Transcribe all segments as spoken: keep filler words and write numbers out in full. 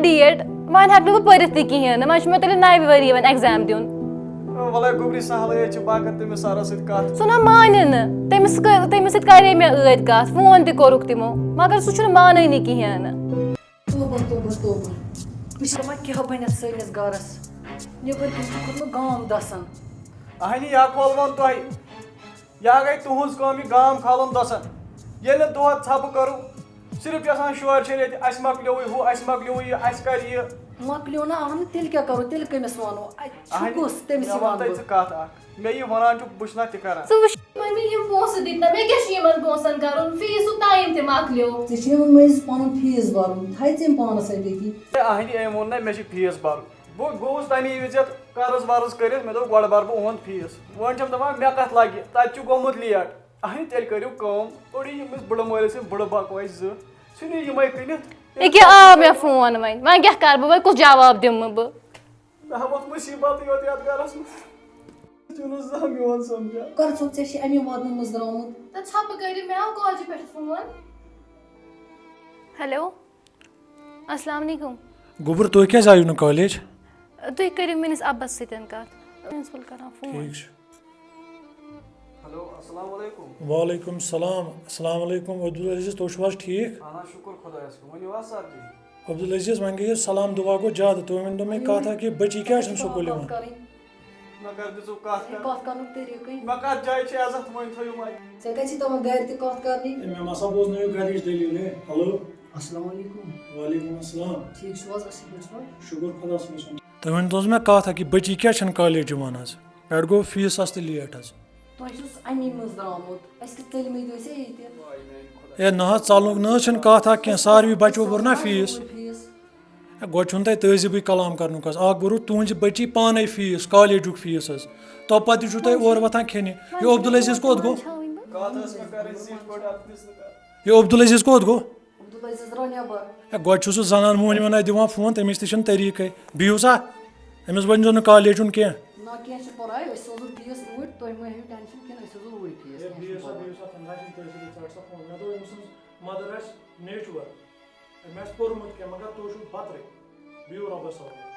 Date, وۄنۍ ہٮ۪کہٕ نہٕ بہٕ پٔرِتھ تہِ کِہیٖنۍ نہٕ، وۄنۍ چھُ مےٚ تیٚلہِ نَوِ ؤری وۄنۍ ایٚگزام دیُن۔ وَلَے گوٚبری، سہلٕے چھُ، بہٕ ہا کَرٕ تٔمِس سَرَس سۭتۍ کَتھ۔ سُہ نہ مانہِ نہٕ، تٔمِس کٔر-، تٔمِس سۭتۍ کَرے مےٚ ٲدۍ کَتھ، فون تہِ کوٚرُکھ تِمو، مگر سُہ چھُنہٕ مانٲنی کِہیٖنۍ نہٕ۔ توبہ، توبہ، توبہ۔ وٕچھ وۄنۍ کیٛاہ بَنٮ۪تھ سٲنِس گَرَس۔ نیٚبٕرۍ کِنۍ چھُ کھوٚتمُت گام دَسَن۔ اَہنہِ، یا کھولون تۄہہِ۔ یا گٔے تُہٕنٛز کٲم یہِ گام کھالُن دَسَن۔ ییٚلہِ نہٕ دۄہَس ژھَپہٕ کٔرٕو، صرف چھِ آسان شورٕ شَرِ ییٚتہِ، اَسہِ مۄکلیووُے ہُہ، اَسہِ مۄکلیووُے یہِ، اَسہِ کَرِ یہِ۔ مۄکلیو نہ، اہن، تیٚلہِ کیٛاہ کَرو، تیٚلہِ کٔمِس وَنو؟ اَتہِ چھُ اہنہِ، کُس، تٔمِس مےٚ وَن وَنہٕ تۄہہِ بہٕ۔ ژٕ کَتھ اَکھ۔ مےٚ یہِ وَنان چھُ، بہٕ چھُس نہ تہِ کَران۔ ژٕ وٕچھ، مٔمی، یِم پونٛسہٕ دِتۍ نہ مےٚ، کیٛاہ چھُ یِمَن پونٛسَن کَرُن؟ فیٖسُک ٹایم تہِ مۄکلیو۔ ژےٚ چھُے وۄنۍ مٔنٛزۍ پَنُن فیٖس بَرُن، تھایہِ ژےٚ أمۍ پانَس اَتہِ أتی۔ ہے اہنہِ، أمۍ ووٚن نہ مےٚ چھُ فیٖس بَرُن۔ بہٕ گوٚوُس تَمی وِزِ یَتھ قرض ورض کٔرِتھ، مےٚ دوٚپ، "گۄڈٕ بَرٕ بہٕ اُہُنٛد فیٖس۔" وۄنۍ چھَم دَپان، مےٚ کَتھ لَگہِ؟ تَتہِ چھُ گوٚمُت لیٹ۔ اَہنہِ، تیٚلہِ کٔرِو کٲم، اوٚڑُے یِم أسۍ بٕڑٕ مٲلۍ سٕنٛدۍ بٕڑٕ بَکوٲے زٕ، ژھٕنِو یِمَے کٕنِتھ۔ ییٚکیٛاہ آو مےٚ فون وۄنۍ، وۄنۍ کیٛاہ کَرٕ بہٕ، وۄنۍ کُس جواب دِمہٕ بہٕ؟ مےٚ ہا ووٚتھ مُصیٖبتٕے یوت یَتھ گَرَس منٛز۔ ژٕ چھُکھ نہٕ زانٛہہ میون سَمجھان۔ کَر ژوٚپ ژےٚ چھِ اَمی واتنہٕ منٛز درٛامُت؟ تہٕ ژھۄپہٕ کٔرِو، مےٚ آو کالجہِ پٮ۪ٹھ فون۔ ہیلو۔ السلام علیکم۔ گوٚبُر، تُہۍ کیٛازِ آیِو نہٕ کالج؟ تُہۍ کٔرِو میٲنِس اَبَس سۭتۍ کَتھ، پرنسپل کران فون۔ ٹھیٖک چھُ۔ ہیلو، السلام علیکم۔ وعلیکم السلام۔ السلام علیکم۔ عبدالعزیز، تُہۍ چھِو حظ ٹھیٖک؟ اہن حظ، شُکُر خۄدایَس کُن۔ ؤنِو حظ سَر جی۔ عبدالعزیز، وۄنۍ گٔیے سلام دُعا گوٚو زیادٕ۔ تُہۍ ؤنۍ تو مےٚ کَتھ اَکھ، یہِ بٔچی کیٛازِ چھَنہٕ سکوٗل یِوان؟ کَتھ کَرٕنۍ۔ مےٚ کَتھ دِژٕو کَتھ ہے، کَرنہٕ؟ کَتھ کَرنُک طریٖقٕے۔ مےٚ کَتھ جایہِ چھِ عزت، وۄنۍ تھٲیِو وۄنۍ۔ ژےٚ کَتہِ چھِ تِمَن گَرِ تہِ کَتھ کَرنی؟ ہے، مےٚ ما سا بوزنٲیِو گَرِچ دٔلیٖل، ہے۔ ہیلو۔ السلام علیکم۔ وعلیکم السلام۔ ٹھیٖک چھِو حظ؟ اَصٕل پٲٹھۍ چھِوا؟ شُکُر خۄدایَس کُن۔ تُہۍ ؤنۍ تو حظ مےٚ کَتھ اَکھ، یہِ بٔچی کیٛازِ چھَنہٕ کالج یِوان حظ؟ پٮ۪ٹھ گوٚو فیٖسَس تہِ لیٹ حظ۔ تۄہہِ چھُس اَمی منٛز درٛامُت، اَسہِ کِتھ تیٚلہِ مٕے دٔسۍ ہے ییٚتہِ۔ ہے نہ حظ، ژَلنُک نہ حظ چھِنہٕ کَتھ اَکھ کینٛہہ، ساروی بَچو بوٚر نہ فیٖس۔ فیٖس۔ ہے، گۄڈٕ چھُنہٕ تۄہہِ تٔہذیٖبٕے کلام کرنُک حظ۔ اکھ بوٚرُو تُہنٛزِ بٔچی پانے فیٖس، کالیجُک فیٖس حظ۔ توپتہٕ تہِ چھُو تۄہہِ اورٕ وۄتھان کھیٚنہِ۔ یہِ عبدالعزیز کوٚت گوٚو؟ کتھ ٲس مےٚ کرٕنۍ زِٹھۍ پٲٹھۍ، اتھ دِژ نہٕ کتھ۔ یہِ عبدالعزیز کوٚت گوٚو؟ عبدالعزیز درٛاو نٮ۪بر۔ ہے، گۄڈٕ چھُ سُہ زنان موہنۍ ونان دِوان فون، تٔمِس تہِ چھُنہٕ طریٖقے۔ بِہِو سا، أمِس ؤنۍ زیو نہٕ کالیجُن کینٛہہ۔ نہ، کینٛہہ چھُنہٕ پرواے، أسۍ سوزو فیٖس اوٗرۍ، تُہۍ مہ ہیٚیِو ٹینشن کینٛہہ، أسۍ سوزو اوٗرۍ فیٖس، ہے، کینٛہہ بِہِو چھُنہٕ سا، پرواے۔ بِہِو سا، تنہا چھُنہٕ تٔمۍ سۭتۍ ژَٹ سا فون۔ مےٚ دوٚپ، أمۍ سٕنٛز مدر آسہِ نیچوٗ، أمۍ آسہِ پوٚرمُت کینٛہہ، مگر تُہۍ چھِو بترٕے۔ بِہِو رۄبَس حوالہٕ۔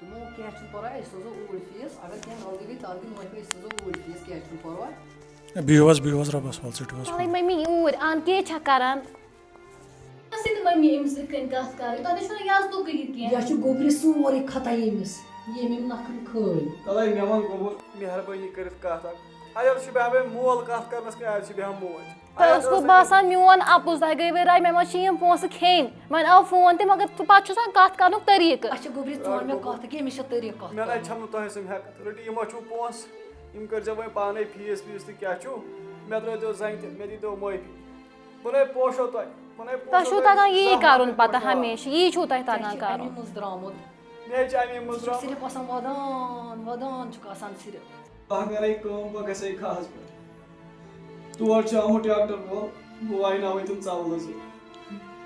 تِمو کینٛہہ چھُنہٕ پَرواے، أسۍ سوزو اوٗرۍ فیٖس۔ اگر کینٛہہ غلطی گٔے، تَتھ گٔے معٲفی، أسۍ سوزو اوٗرۍ فیٖس، کینٛہہ چھُنہٕ پَرواے۔ بِہِو حظ، بِہِو حظ رۄبَس حوالہٕ، ژٔٹِو حظ تَلَے فون۔ مٔمی اوٗرۍ، اَن کیٛاہ چھَکھ کَران؟ اَسہِ تہِ مٔمی أمِس سۭتۍ کَنۍ کَتھ کَرٕنۍ، تۄہہِ نِش چھُنہٕ یَزتُکٕے یہِ کینٛہہ۔ یہِ چھُ گوٚبرِ سورُے خطا ییٚمِس، ییٚمۍ یِم نَکھٕ کھٲلۍ۔ تَلَے مےٚ وَن گوٚبُر، مہربٲنی کٔرِتھ کَتھ اَکھ۔ اَتٮ۪تھ چھُ بیٚہوان مول کَتھ کَرنَس کِنہٕ اَتٮ۪تھ چھِ بیٚہوان موج؟ تۄہہِ اوسوٕ باسان میون اَپُز، تۄہہِ گٔیوٕ راے، مےٚ منٛز چھِ یِم پونٛسہٕ کھیٚنۍ۔ وۄنۍ آو فون تہِ، مگر تہٕ پَتہٕ چھُ آسان کَتھ کَرنُک طریٖقہٕ۔ اچھا گوٚبرِ، ژٕ وَن مےٚ کَتھ، کیٚمِس چھےٚ طریٖقہٕ کَتھ مےٚ نَے کَرنُک؟ چھَم نہٕ تۄہہِ سۭتۍ ہٮ۪کَتھ۔ رٔٹِو، یِمو چھُو پونٛسہٕ، یِم کٔرۍزیو وۄنۍ پانَے فیٖس ویٖس تہٕ کیٛاہ چھُو، مےٚ ترٛٲیتو زَنٛگہِ تہِ، مےٚ دیٖتو معٲفی۔ بہٕ نَے پوشو تۄہہِ، بہٕ نَے پوشو تۄہہِ چھُو تۄہہِ تَگان یی زانٛہہ کَرُن مۄکلہِ پَتہٕ پوشاوان۔ ہمیشہِ، یی چھُو تۄہہِ ژےٚ تَگان چھِ کَرُن۔ اَمی منٛز درٛامُت۔ مےٚ چھِ اَمی منٛز ژٕ چھُکھ درٛامُت۔ صرف آسان وَدان، وَدان چھُکھ آسان صرف۔ بہٕ ہا کرے کٲم، بہٕ گژھے کھہَس پٮ۪ٹھ۔ تور چھُ آمُت ٹریکٹر وول، بہٕ وایناوے تِم ژَولہٕ زٕ۔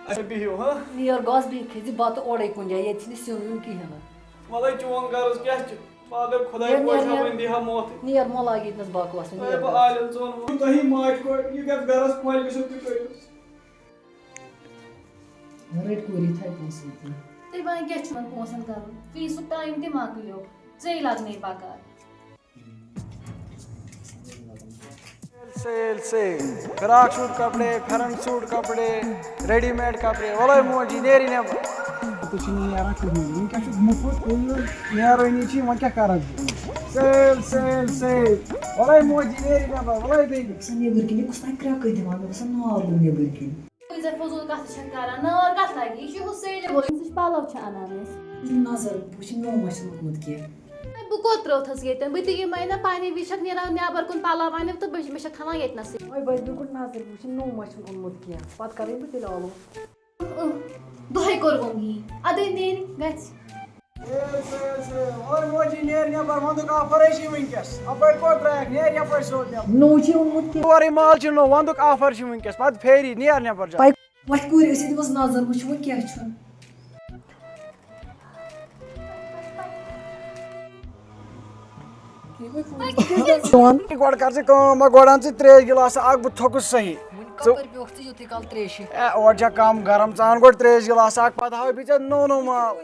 اچھا، بِہِو، ہاں؟ نیر گژھ بیٚیہِ کھیٚزِ بَتہٕ اورَے کُنہِ جایہِ، ییٚتہِ چھِنہٕ سیُن ویُن کِہیٖنۍ نہٕ۔ وَلَے، چون غرض کیٛاہ چھُ؟ مگر خۄداے نیر، پوشہِ نیر، ہا نیر۔ وۄنۍ دِہا موتھٕے۔ نیر، مہ لاگ ییٚتہِ نَس بکواس وۄنۍ، ہے، نیر بہٕ گژھ۔ عالم، ژٕ وَن وۄنۍ۔ تۄہی ماجہِ کورِ، یہِ گژھِ گرس کھۄلہِ گٔژھِو تُہۍ کٔرِو۔ رٔٹۍ کوٗر یِتھَے پونٛسہٕ ییٚتہِ۔ تیٚلہِ وۄنۍ کیٛاہ چھُ یِمَن پونٛسَن کَرُن؟ فیٖسُک ٹایم تہِ مۄکلیو، ژیٚے لَگنَے بکار۔ Sale, sale. فراک سوٹ کپڑے، پھیرن سوٹ کپڑے، ریڈی میڈ کپڑے۔ وَلَے موجی، نیری نٮ۪بر۔ تُہۍ چھِو نہٕ نیران کِہیٖنۍ۔ وٕنکٮ۪س چھُ مُفت، ییٚلہِ نہٕ نیرٲنی چھِ، وۄنۍ کیٛاہ کَرَکھ بہٕ؟ Sale, sale, sale. وَلَے موجی، نیری نٮ۪بر، وَلَے بیٚیہِ۔ بہٕ چھَس نٮ۪بٕرۍ کِنۍ، یہِ کُس تام کرٛٮ۪کٕے دِوان، مےٚ باسان نار گوٚو نٮ۪بٕرۍ کِنۍ۔ ژےٚ فضوٗل کَتھٕ چھَکھ کَران، نار کَتھ لَگہِ؟ یہِ چھُ ہُہ سیلہِ وول، ییٚمِس نِش پَلَو چھِ اَنان أسۍ۔ نظر وٕچھ، مےٚ ما چھُ ووٚنمُت کینٛہہ۔ ہے، بہٕ کوٚت ترٛٲوتھَس ییٚتٮ۪ن؟ بہٕ تہِ یِمَے نہ، پَنٕنہِ وِزِ چھَکھ نیران نٮ۪بَر کُن پَلو اَننہِ تہٕ بہٕ، مےٚ چھَکھ تھاوان ییٚتہِ نَسٕے۔ وۄنۍ بَچہِ بہٕ کوٚت نظر وٕچھِ، نوٚو ما چھُ اوٚنمُت کینٛہہ، پَتہٕ کَرَے بہٕ تیٚلہِ آلو۔ اۭں، دۄہَے کوٚر ووٚن یی۔ اَدَے نیرِ گژھِ۔ اے، سُہ، سُہ، اورٕ موجی نیر نٮ۪بر، وَندُک آفرے چھِ وٕنکیٚس۔ اَپٲرۍ کوٚت ترٛایَکھ؟ نیر یَپٲرۍ سیوٚد نٮ۪بر۔ نوٚو چھِ اوٚنمُت کینٛہہ۔ اورٕے مال چھِ نوٚو، وَندُک آفر چھِ وٕنکیٚس۔ پَتہٕ پھیری، نیر نٮ۪بر جان۔ پَے-، وۄتھ کوٗرِ، أسۍ دِموس نظر، وٕچھو وۄنۍ کیٛاہ چھُ۔ گۄڈٕ کر ژٕ کٲم، مہ گۄڈٕ اَن ژٕ ترٛیش گِلاسہٕ اکھ، بہٕ تھوٚکُس صحیح۔ وۄنۍ کپٲرۍ پیوٚکھ ژٕ یُتُے کال تریشہِ؟ اے، اورٕ چھا کم گرم، ژٕ اَن گۄڈٕ تریش گِلاس اکھ، پتہٕ ہاوے بہٕ ژےٚ نوٚو نوٚو مال۔